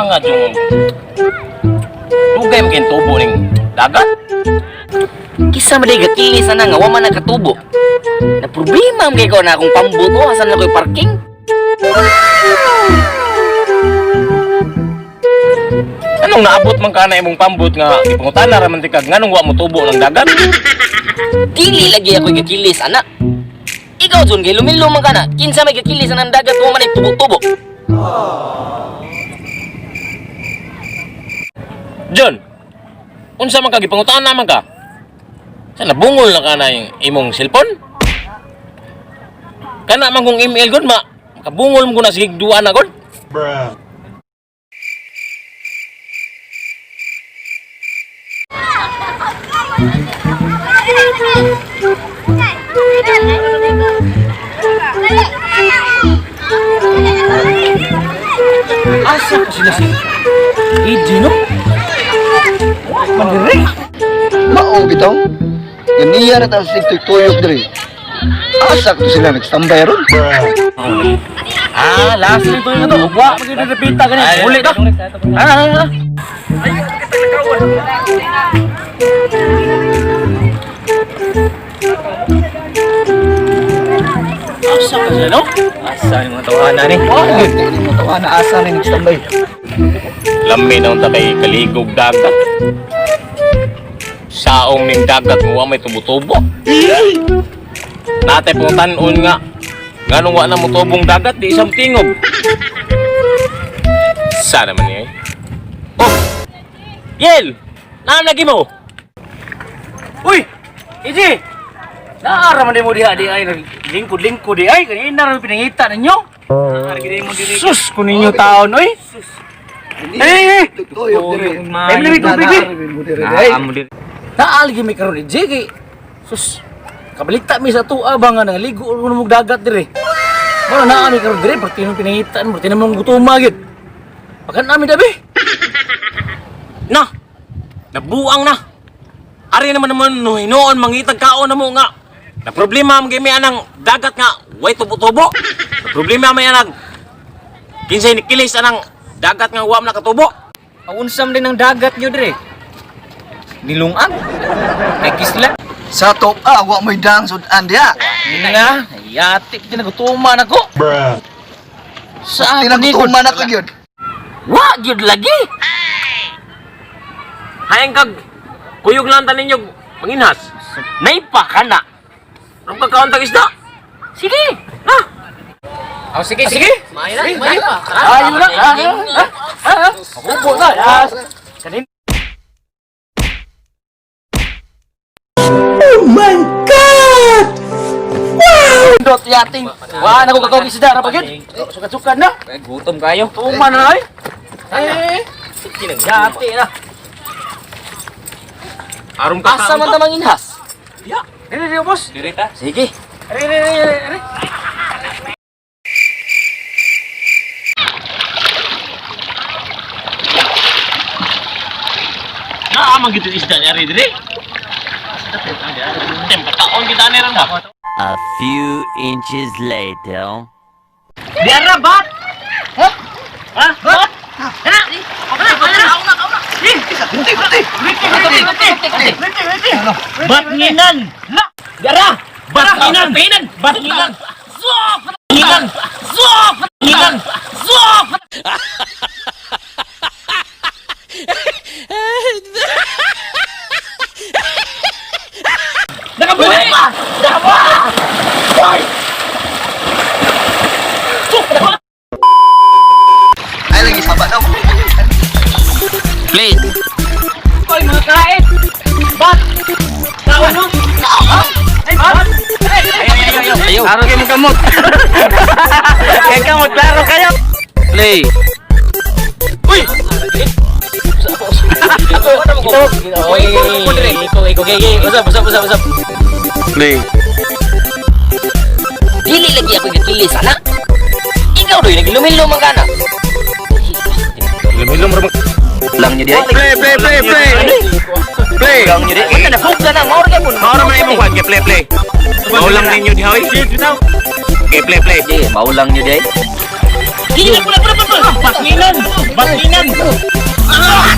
Buang nga yung dugay mo kayong tubo ning dagat. Kisa man day gakilis ana nga wa man nakatubo. Na problema man kay ko na akong pambuto asa na ko'y parking. Anong naabot man ka na imong pambot nga ipangutana ra man ti kag nganong wa mo tubo ng dagat? Dili lagi ako gakilis ana. Ikaw Jun kay lumilo man ka na. Kinsa may gakilis anang dagat wa man ay tubo-tubo. John, unsa man ka gipangutana man ka? Sa nabungol na ka na yung imong cellphone? Kana man kung email gud ma, kabungol mo na sige duwa na gud. Asa ko sila si EJ, no? Mandiri. Mao bitaw. Ganiya na tayo sig tuyok diri. Asa ko sila nagstambay ron. Ah, last nito yung ito. Wa, magiging gani. Uli na. Ah, ah, ah. Asa ka siya, no? Asa yung mga tawanan ni? Wag ni mo tawa na asa na nagstambay. Lami na unta kay kaligog dagat. Saong ning dagat mo wa may tubo-tubo. Natay pong tanon nga. Nganong wa na mo tubong dagat di isang tingog. Sana man niya. Eh. Oh. Yel! Naam lagi mo. Uy! EJ! Naara man mo diha di ay lingkod-lingkod di ay kanina ra pinangita ninyo. Sus kun ninyo taon oy. Eh, eh. Tuyok diri. Ay, diri, tubig, eh. Ay, Naalgi may karon EJ kay sus kabalita mi sa tuwa ba nga nangaligo ko mong dagat dire. Mao na naa mi karon dire perti nung pinangitan, perti na mong gutuma gyud. Pakan nami dabi. Na. Nabuang na. Ari naman naman no, hinuon mangitag kaon na mo nga. Na problema ang may anang dagat nga way tubo-tubo. Na problema may anang kinsay ni kilis anang dagat nga wa man nakatubo. Ang unsam din ng dagat nyo dire. Nilungan. Kay kisla. Sa top ah, wa may dang sudan diha. Na, yati kita nagutuma nako. Sa Tinagutuman na ko gyud. Wa gyud lagi. Hayang kag kuyog lang tanin ninyo manginhas. Naipa ka na. Anong kakaon tag isda? Sige. Na. Oh, sige, sige. Maayo na, maayo pa. Ayo na. Ah, ah, ah. Hubo na. Ah. Kanin. Oh my God! Wow! Dot yating. Wa na ko kakaw isda ra pa gyud. Sukat-sukat na. Ay, gutom kayo. Tuma na ay. Eh, yati na. Aron ka Asa man ta manginhas? Ya, dili dili boss. Dire ta. Sige. Ari ari ari ari. Naa man gid isda ni ari dire. Tem pataon kita ni ran ha. A few inches later. Diara bat. Ha? Ha? Bat? Batnginan. La. Diara. Batnginan. Batnginan. Batnginan. Batnginan. Batnginan. Nakabuhi pa. Nakabuhi. Ay lagi saba daw. Play. Oy, mga kain. Bat. Kaon no? Ha? Ay, bat. Ayo. Klaro kayo mong kamot. Kay kamot, klaro kayo. Play. Uy! Oy, ikaw, ikaw, ikaw, usap, usap, usap, usap. Play. Dili lagi ako gakilis ana. Ikaw doy nagilumilo man kana. Hilom-hilom ra Lang nyo di ay. Play, play, play, play. Play. Lang nyo di. Wala na fuga na mao ra gyud. Mao ra man imong kwan, kay play, play. Mao lang ninyo diha oy. Okay, play, play. Di, mao lang nyo di ay. Dili pula pula pula. Bakinan! Bakinan! Ah!